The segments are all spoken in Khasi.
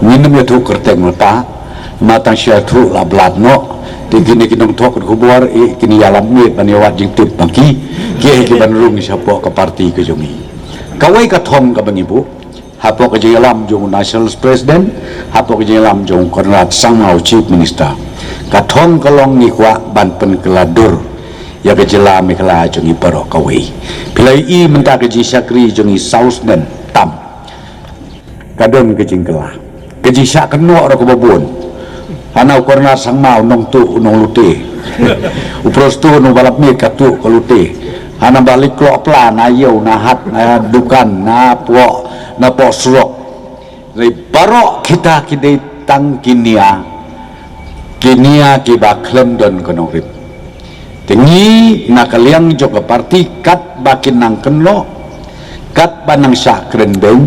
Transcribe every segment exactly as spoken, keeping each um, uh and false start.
Ngin nym ïathuh kyrteng mynta, ma tang shu ïathuh la blat noh. Te kine ki nongthoh khubor, eh, kin ïalam miet ban ïa wad jingtip ba ki, ki eh ki ban rung shapoh ka party ka jong ngi. Kawei ka thong kaba ngi buh hapoh ka jingïalam jong u National President, hapoh ka jingïalam jong u Conrad Sangma u Chief Minister. Ka thong ka long ngi kwah ban pynkylla dur ïa ka jylla Meghalaya jong ngi baroh kawei. Phi la ïohi mynta ka jingshakri jong ngi saw snem tam ka don ka jingkylla. Ka jingshah kynnoh ruh kaba bun. Hana u Conrad Sangma u nongtuh u nonglute. U Prestone u ba lap miet ka tuh ka lute. Hana ba leit kloh pla na ïew na hat na dukan na poh na poh surok. Dei baroh kita ki dei tang ki nia, ki nia kiba khlem don ka nongrim. Te ngi na ka liang jong ka party katba kin nang kynnoh, katba nang shah kren beiñ,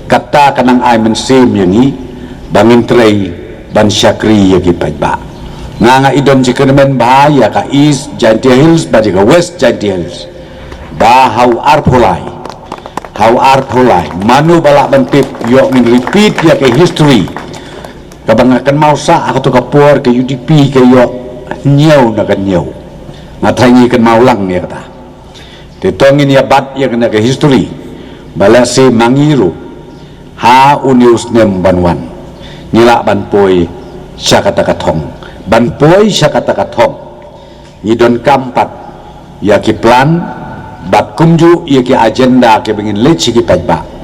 kata ka nang ai mynsiem ïa ngi ba ngin trei ban shakri ïa ki paidbah. Nga nga i don jingkyrmen bha ïa ka East Jaintia Hills bad ïa ka West Jaintia Hills. Ba ha u arphew lai, ha u arphew lai, mano ba lah ban tip, ïoh ngin repeat ïa ka history kaba nga kynmaw sah ha kato ka por ka U D P ka ïoh hynñiew na ka hynñiew. Nga tharai ngi kynmaw lang ïa kata. Te to ngin ïa bat ïa kane ka history ba lehse ma ngi ruh ha une u snem ban wan ngi lah ban poi sha kata ka thong. Ban poi sha kata ka thong ngi donkam pat ïa ki plan bad kumjuh ïa ki agenda kiba ngin leit sha ki paidbah.